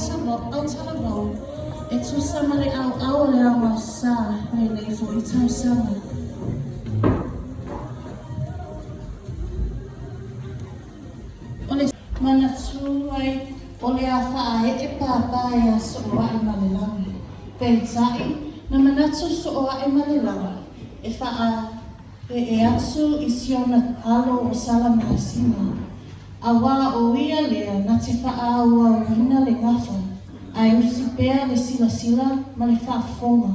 Autalavou e tusa ma le ʻaoʻao o le aoaosa lenei foi tausaga. O le manatu ai o le a faaee pāpā ia Sooae ma le lagi. Peitai, na manatu Sooae ma le lagi e faaee atu i si ona alo o Salamasina, auā o ia lea na te faaauauina le gafa, ae usi pea le silasila ma le faafofoga.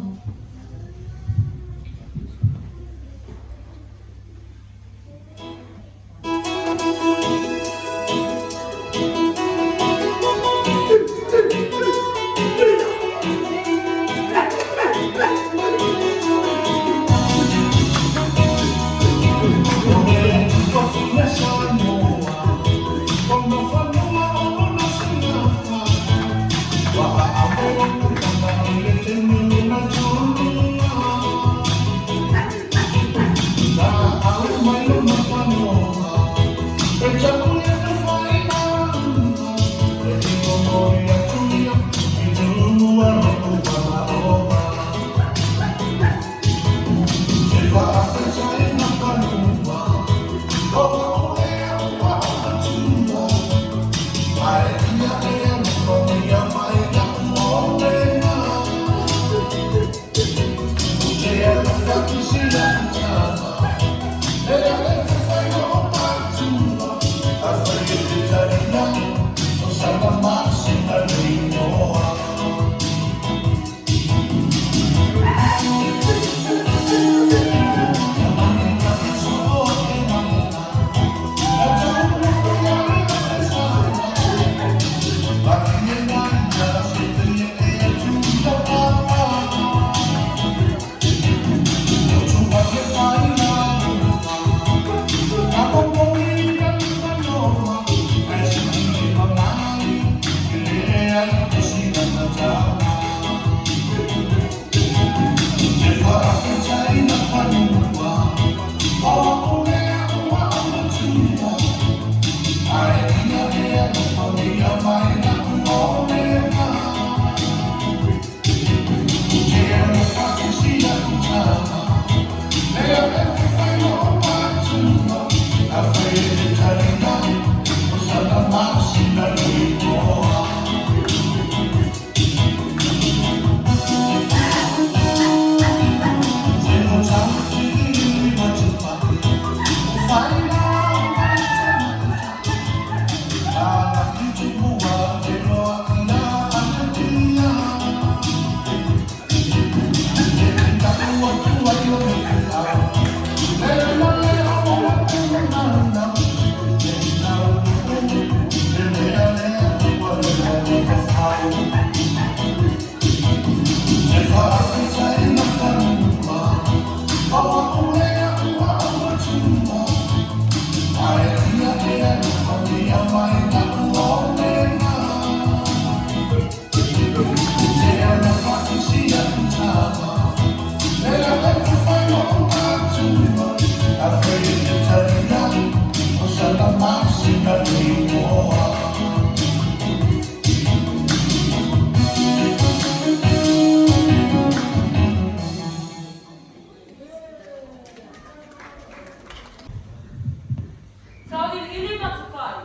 Tauiliili ma tupai.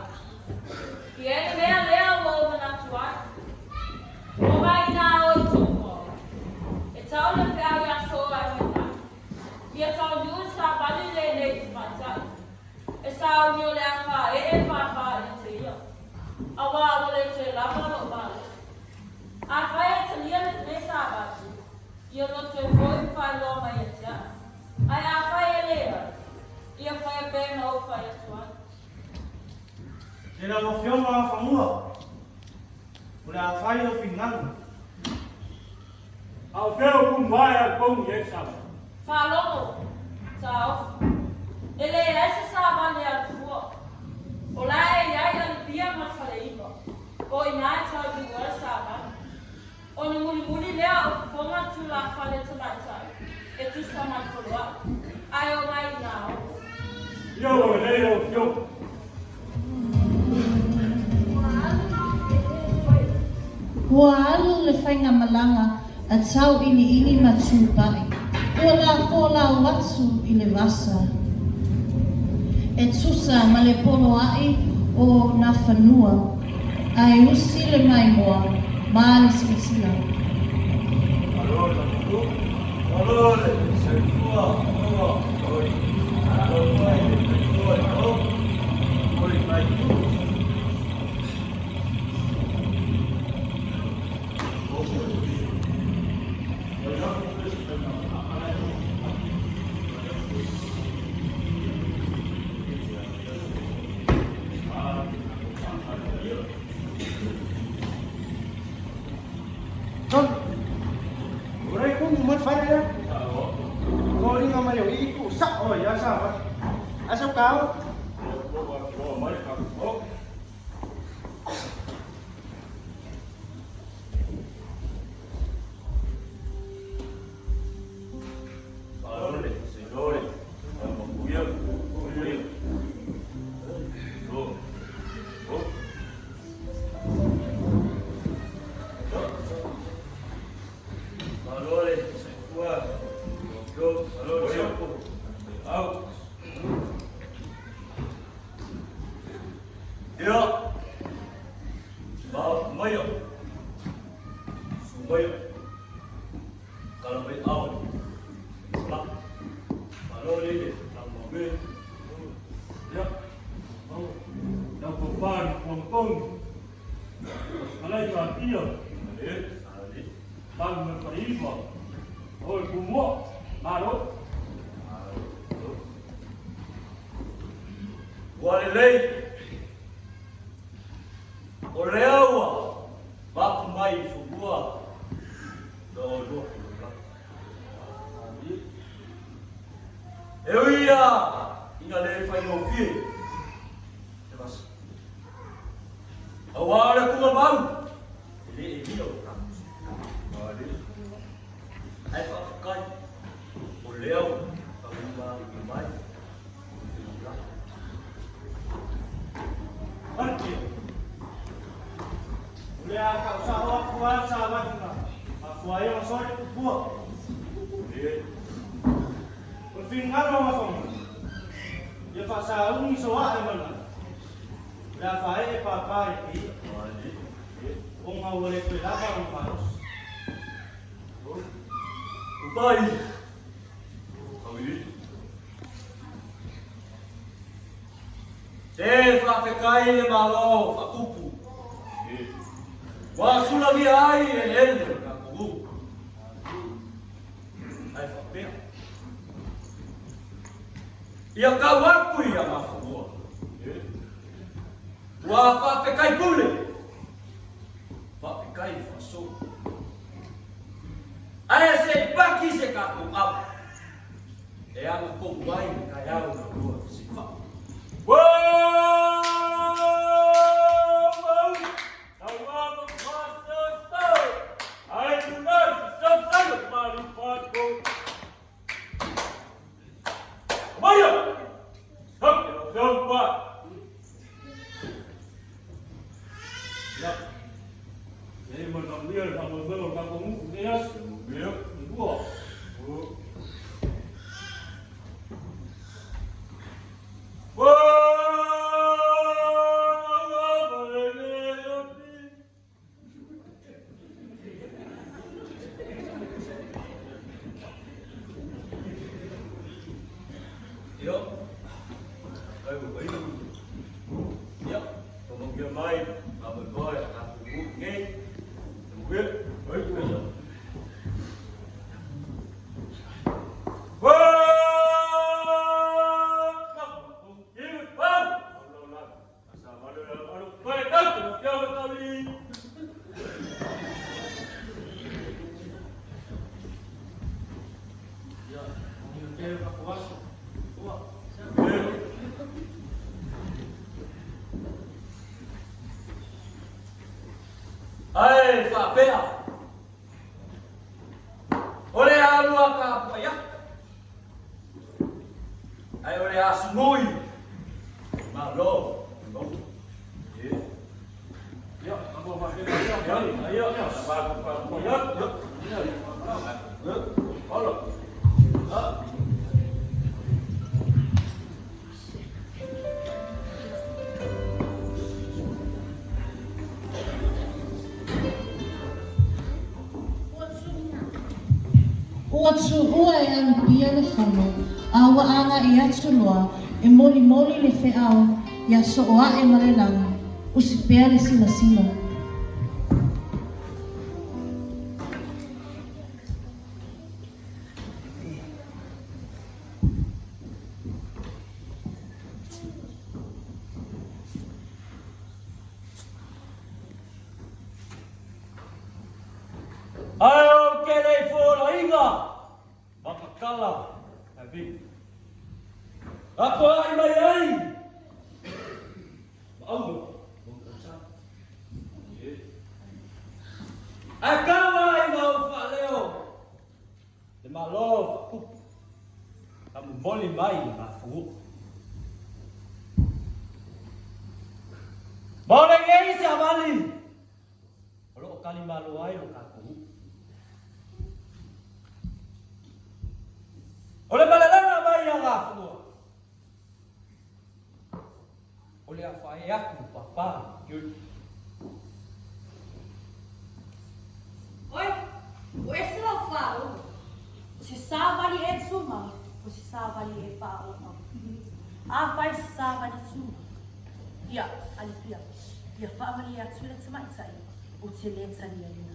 Ia le mea lea ua ou manatu ai. O mai inā oe Tumua. E tau le feau iā Sooaemalae. Ia taunuu le savali lenei i tamaitai. E sauni o le a faaee pāpā ia te ia. Auā ua le toe lava lou malosi. Afai e talia lenei savali, ia loto e foi ma faailoa mai ia te au. Ae afai e leai, ia faia pea na ou fai atu ai. E lau Afioga Aofanua, o le a fai lou finagalo. A o fea o kumu ae au pouni ai le savali? Faalogo, Taofi. E leai se savali a le fua. O la e i ai Alipia ma le Faleiva, o i ina e tauliu ai le savali. Ona mulimuli lea o fofoga tulafale tamaitai e tusa ma le poloai, ae omai inā o. Ia ua lelei lau Afioga. Ua alu i le foe. Ua alu le faigamalaga a Tauiliili ma Tupai, ua lafolau atu i le vasa. E tusa ma le poloaʻi o Nafanua, ae usi le maimoa ma le silasila. Malo le manu, malo le soifua, ua oi, malo mai le soifua i o, oi mai tu. Tol. Ora ko mo fai le. Ko ringa mai o i ku sa o ya sa ba. Asa kau. Ua lelei, o lea ua mapu mai i fanua lo oulua finagalo. E ui lava ina le faigofie le vasa, aua o le kuga mau e le elia o le tatou. Ae faafetai, o lea ua taugima mai le finagalo. Ati. O le a kau sa o aku a sa wahina. A fua e o sori pua. O le finagalo o mafonga. Ia faasauni so ae mana. O le a faaee pāpā i te i'a. Ona ua le toe lava lona malosi. Upai. Se faafetai le Malo faatupu ua sulagia ai eleele o le tatou nuu. Ae faapea, ia tau atu ia Mafanua, ua faafetai pule, faafetai faasolo. Ae se i paki se tatou ava e agatonu ai le taeao na lua fesifaa. Ia, kai ua kai. Ia, whakamanuia mai ngā moemoe a tātou nuu nei. Te manuia, oi koe ia. Ia, manuia tele tatou aso. Ua. Ae faapea, o le alu a tapuai atu, ae o le asunui Malo, mau. Ia, Ua tuua e Alipia le fono, a ua agai atu loa e molimoli le feau ia soo ae ma le lagi, usi pea le silasila. Ae ou te le i folaina ma tatala e vi. Ako ai mai ai ma auga mo tausaga. Ae kau ai ma ou faaleo le Malo faakupu na momoli mai i mafanua. Ma o lenei savali o lo o talimalo ai lo tatou nuu. O le malalaga mai ia Gafanua, o le a faaee atu papa i le Oi, ua ese lau faauma. O se savali e tuma, o se savali e faaoa. Afai se savali tuma, ia, Alipia, ia faamalie atu i le tamaitai ou te lē taliaina.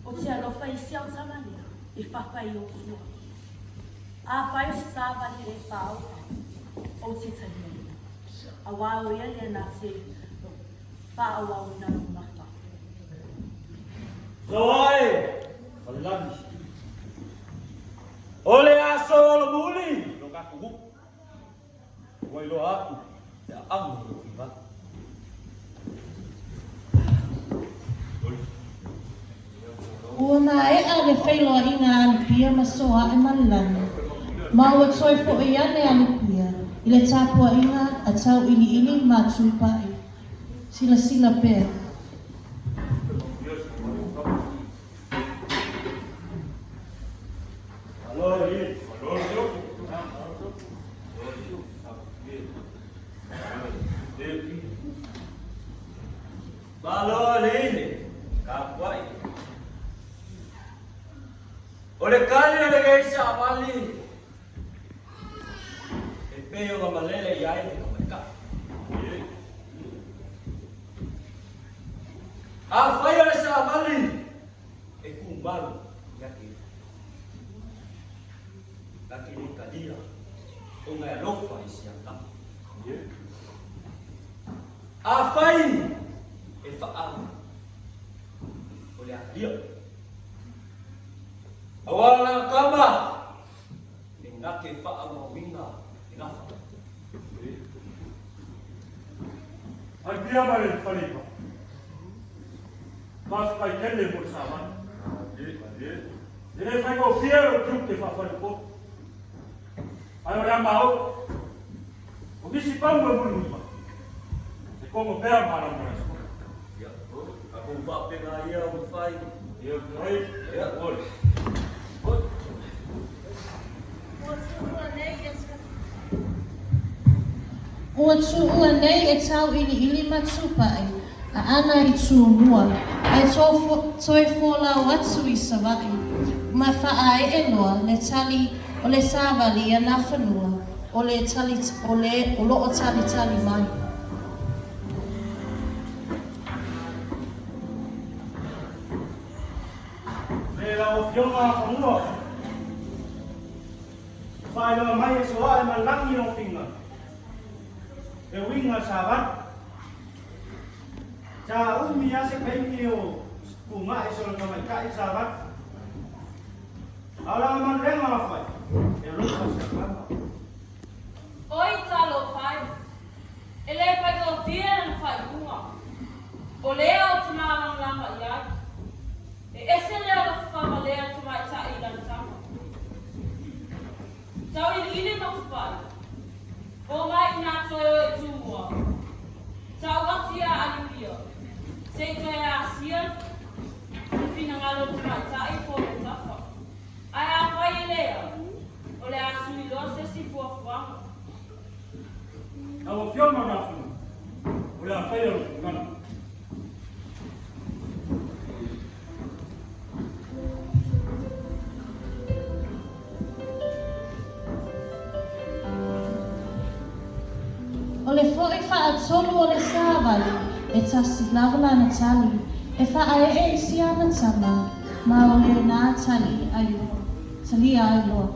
Ou te alofa i si au tama lea e fafa i ou tua. Afai o se savali e faaoa, ou te taliaina, auā o ia lea na te faaauauina lou gafa. Soa e, o le lagi. O le aso o le muli lo tatou nuu. Ua iloa atu le aano o lou finagalo. Ua maea le feiloaiga a Alipia ma Soae ma le lagi, ma ua toe foi ane Alipia i le tapuaiga a Tauiliili ma Tupai. Silasila pea. Malo alii le tapuai. O le kali o lenei savali e pei ona malele i ai le tamaitai. Afai o le savali e tumalu ia te ia. Na te le talia ona e alofa i si ana tama. Afai e faaalu, o le a talia. Aua lana tama e na te faaauauina le gafa. Ai pia mai le falepa. Faafetai tele mo le savali. E le faigofie lou tiute faa-faleupolu. Ae o le a maou, o nisi pau e mulimuli mai, e kogo pea ma alamu o le aso. Ia, tatou faapena ia ua fai. Ia, oi, Ia, oi. Oi. Ua tuua nei e Ua tuua nei e tauiliili ma Tupai a ana i Tumua, ae toe folau atu i Savaii, ma faaee loa le tali o le savali ia Nafanua o le tali o le o loo talitali mai. Me lau Afioga Fanua, e faailoa mai e soae ma lagi lou finagalo, e uiga savali. Sa umi lava se taimi o tuugae sona tamaitai savali. A o lana manulega na fai, e alofa si ana tama. Oi talofa e, e le faigofie lana faaiuga, o lea ou te malamalama i ai. E ese le alofa faamalea tamaitai i lana tama. Tauiliili ma Tupai, O mai inā toe o e Tumua. Tau atu iā Alipia. Se i toe asia le finagalo o le tamaitai po o le tafa. Ae afai e leai, o le a sui loa se isi fuafuaga. Lau Afioga Nafoga, o le a faia lou finagalo. O le foʻi faatolu o le savali, e tasi lava lana tali, e faaee i si ana tama, ma o lena tali ai loa, talia ai loa.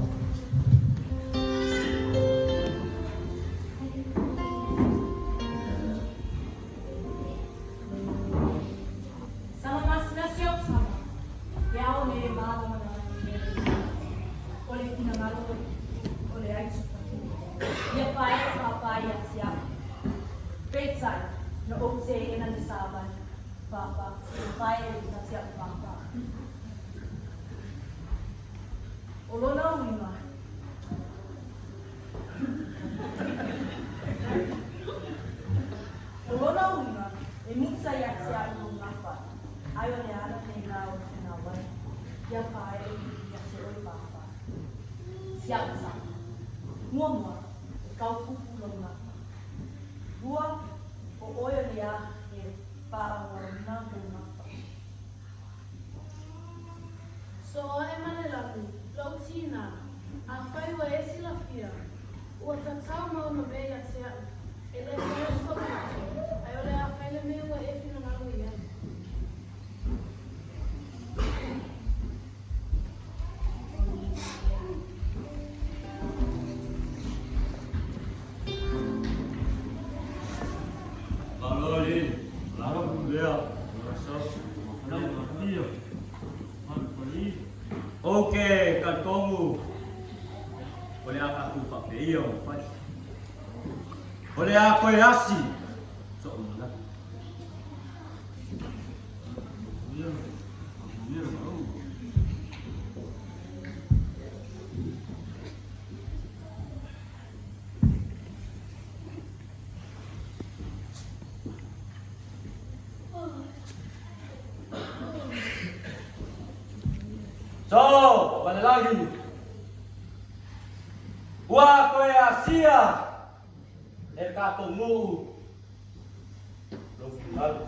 Sama masinasi o tama, e ao nei e mālama nā i mea i O le finagalo o le aitutaki, ia pae e pāpā ia te au. Peitai, na ou teena le savali, pāpā, e pae e ia te au pāpā. O lona uiga. O lona uiga, e mita ia te au lou gafa, ai o le ala lena o le finauai, ia pae ia te oe pāpā. Si au tama. Muamua, e kau pupu lou gafa. Lua, o oe o le a e faaauauina lou gafa. Soo ae ma le lagi, lou tinā, afai ua e silafia, ua tatau ma ona mea ia te aʻu, e le faia sou manatu, ae o le a fai le mea ua e finagalo i ai. Malo le, lava pulea, Ok, talitonu o le a tatou faapea ona fai. O le a toe asi so'u manatu. So, Manalagi, ua toe asia e le tatou nuu lou finagalo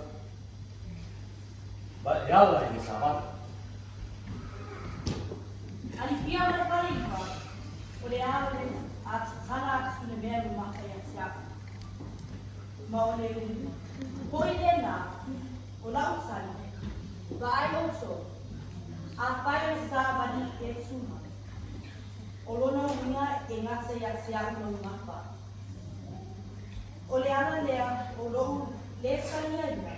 ma e ala i le savali. Alipia ma le faleiva, o le a o le a tatala atu le mea mamafa ia te au. Ma o le hoi lena o lau tali, vaai outou, afai o le savali e tuma, o lona uiga e gata ia te au lou gafa. O le ala lea o lou le taliaina,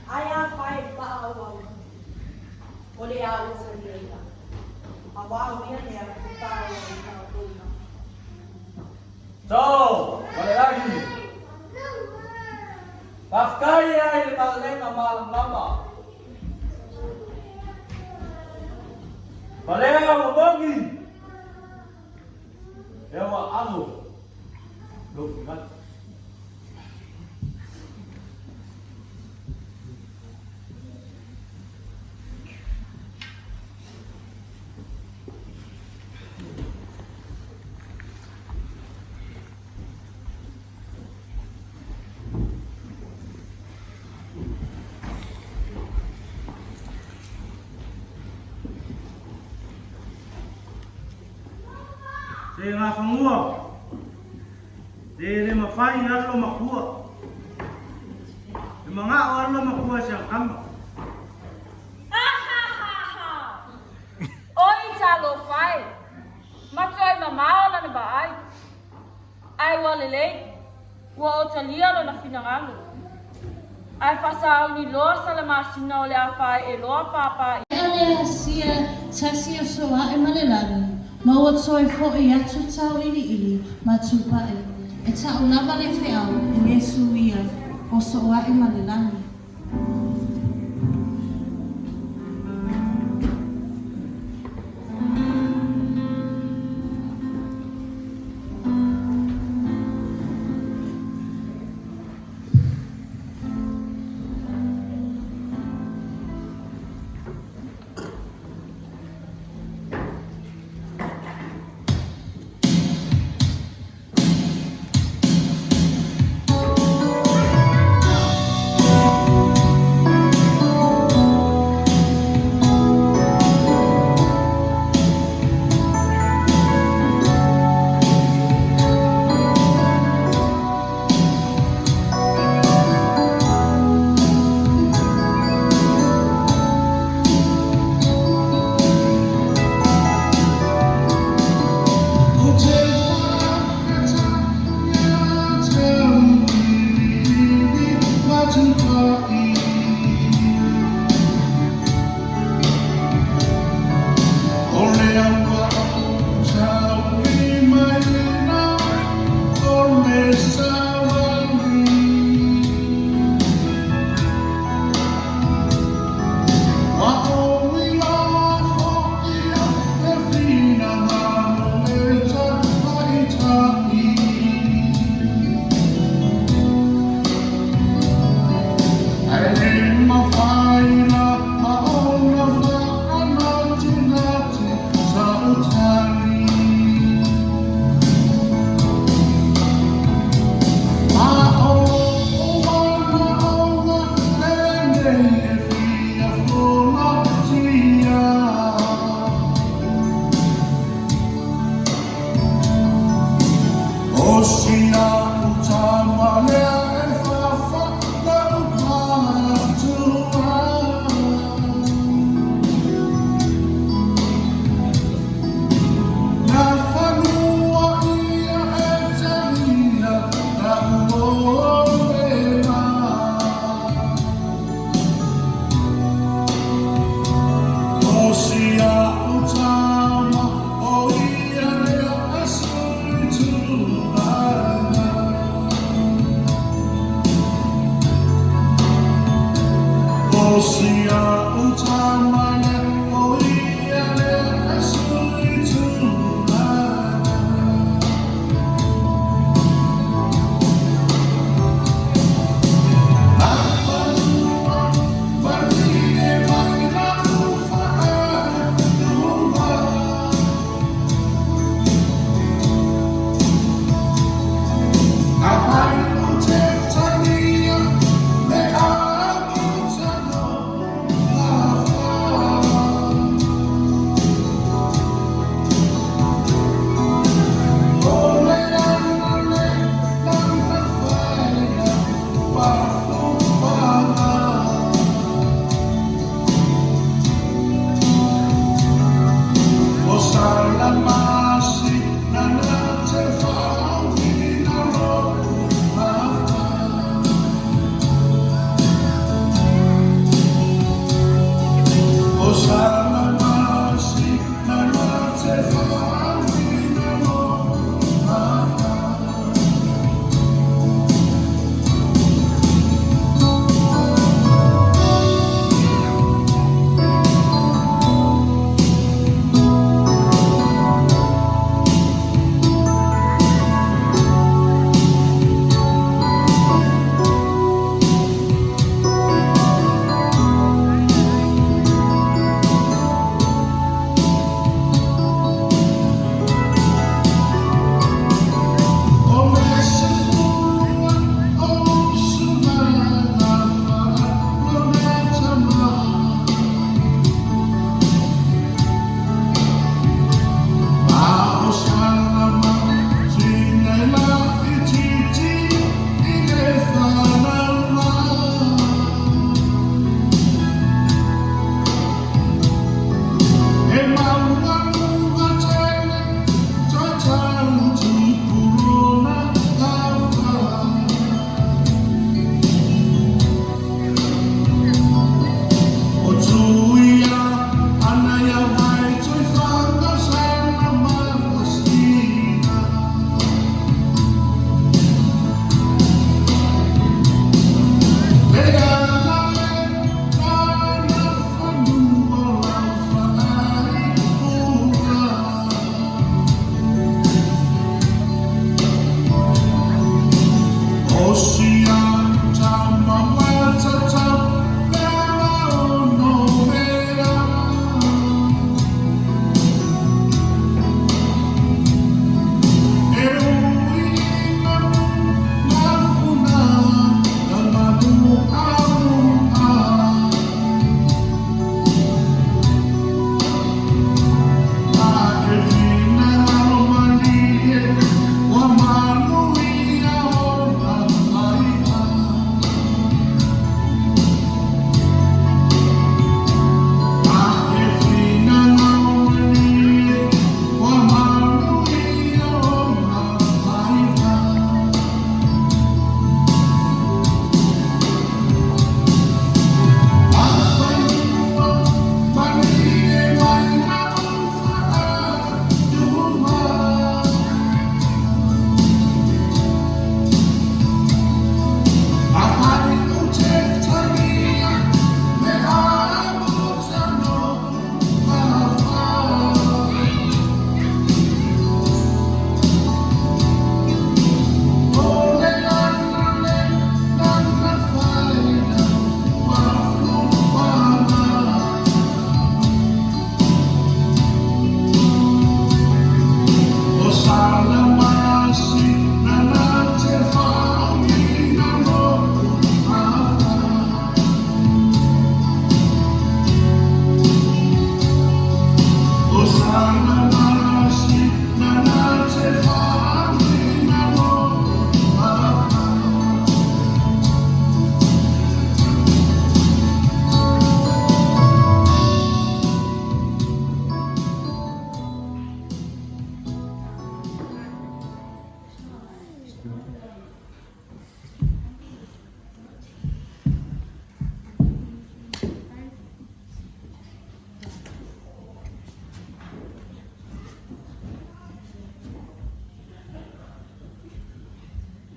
ae afai e faaauau, o le a ou taliaina, auā o ia lea e faaauauina lou gafa. So, ma le lagi. Faafetai ai i le malelega malamalama. Ma lea ua moni, lea ua amo lou finagalo. Se gafanua, le le mafai alo makua. E magao alo makua si kama. Ahahaha! Oi talofa e! Matuai mamao lana vaai. Ae ua lelei, ua otalia lona finagalo. Ae faasauni loa sala masina o le a faaee loa pāpā i. E ale asia tasi o so aʻe ma le lani, ma ua toe hoʻi atu tauʻiliʻili ma Tupaʻi, e taʻu lava le feau o Iesu ia o so aʻe ma le lani.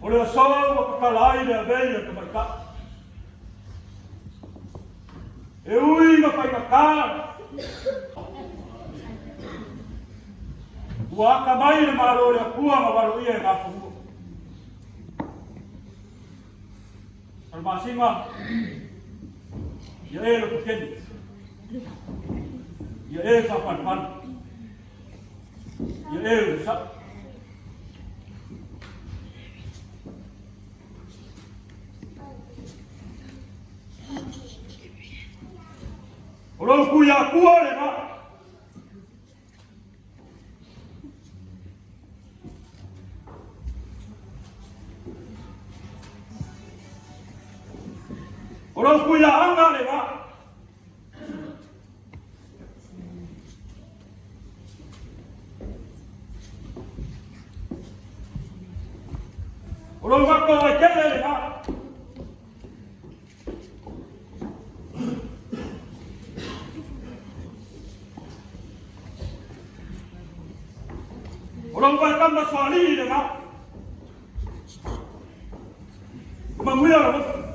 O le aso ua tatala ai le avei a tamaitai. E ui ina faigata, ua atamai le Malo o le Atua ma valoia e gafanua. Salamasina, ia e lototele, ia e faapanapana, ia e onosai. O lou Tuiatua lena. O lou Tuiaaga lena. O lou mato vaitele lena. O lou faetama sualii lenā. Manuia lau Afioga.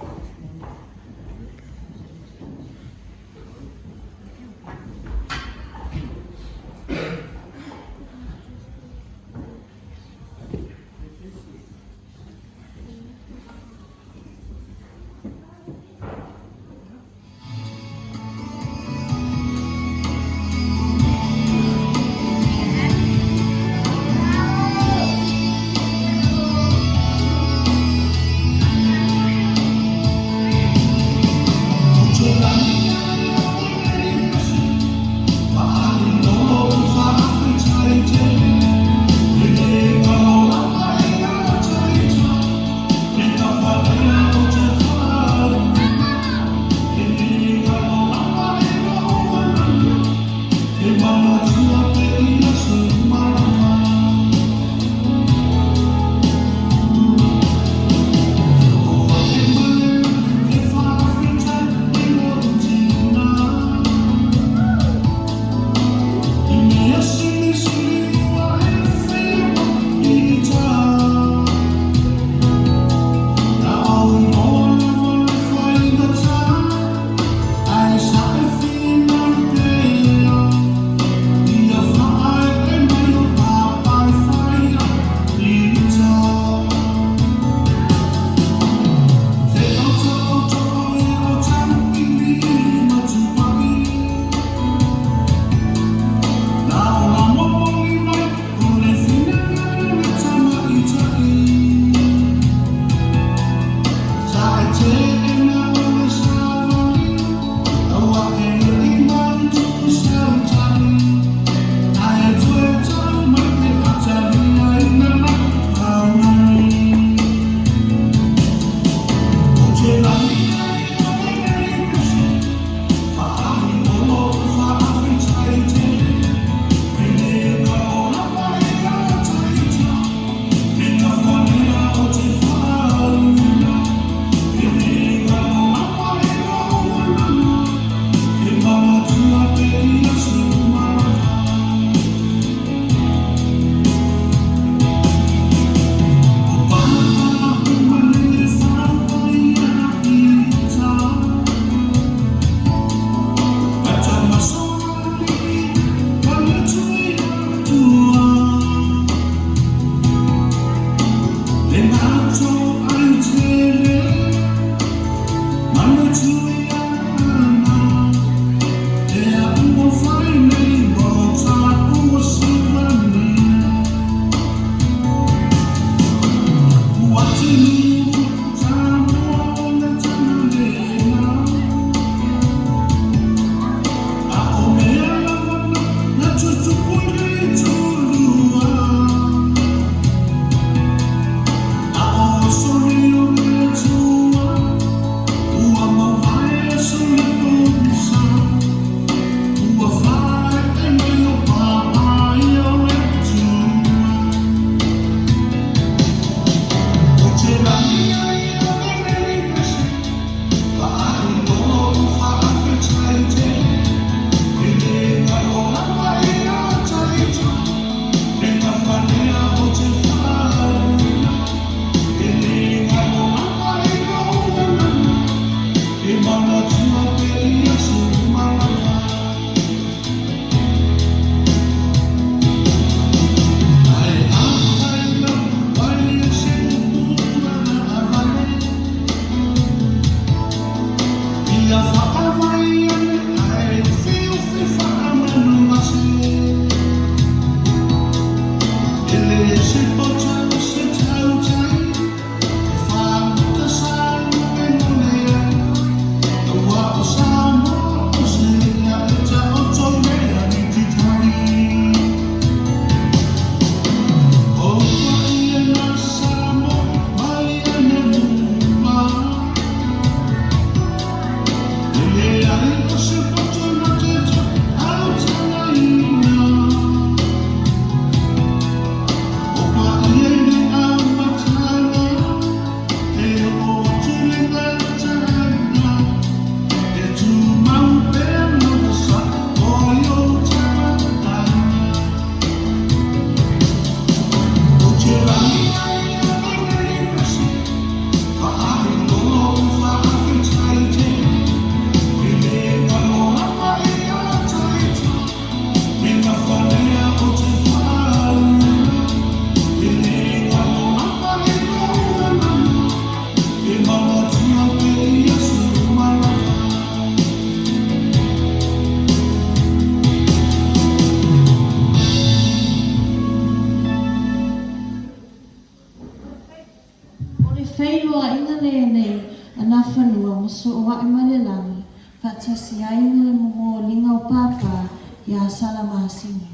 faatasi ai ma le momoliga o Pāpā iā Salamasina.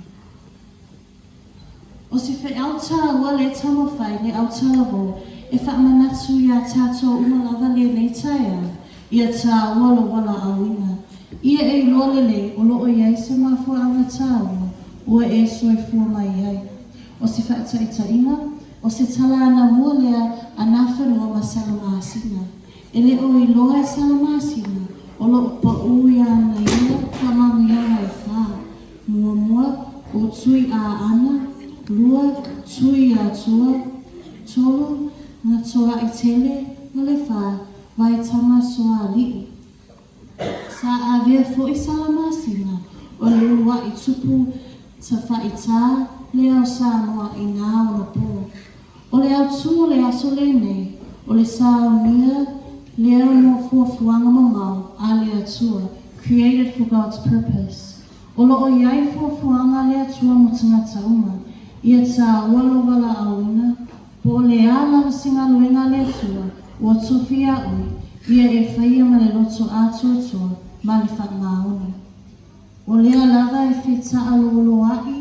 O se feau tāua lē taumafai le autalavō e faamanatu iā tātou uma lava lenei taeao, ia tāua lou valaauina. Ia e iloa lelei o loo i ai se mafuaaga tāua ua e soifua mai ai. O se faataitaiga, o se tala anamua lea a Nafanua ma Salamasina. E le o iloa e Salamasina o loo paū i ana ia faamanuiaga e fā. Muamua, o Tui Aana, lua, Tui Atua, tolu, Ngatoaʻi Tele, ma le fā, Vaitama Soalii. Sa avea foi Salamasina o le uluaʻi tupu tafaitā lea o Samoa i nā onopō. O le autū o le aso lenei, o le saunia lea mo fuafuaga mamao a le Atua, created for God's purpose. O loo i ai fuafuaga a le Atua mo tagata uma, ia tāua lou valaauina, po o le a lava se galuega a le Atua ua tofi iā oe, ia e faia ma le loto atoatoa ma le faamaoni. O lea lava e fetaaloloaʻi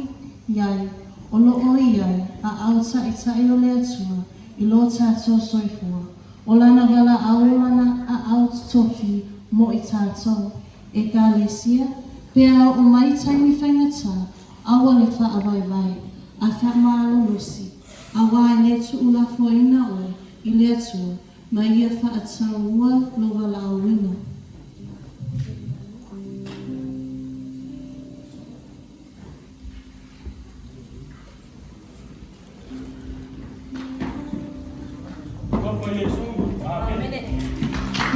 ai o loo i ai aao taʻitaʻi o le Atua i lo tātou soifua, o lana valaau o lana aao totofi mo i tātou. Ekalesia, pe a oo mai taimi faigata, aua le faavaivai, a faamalolosi, auā e le tuulafoaina oe i le Atua ma ia faataua lou valaauina.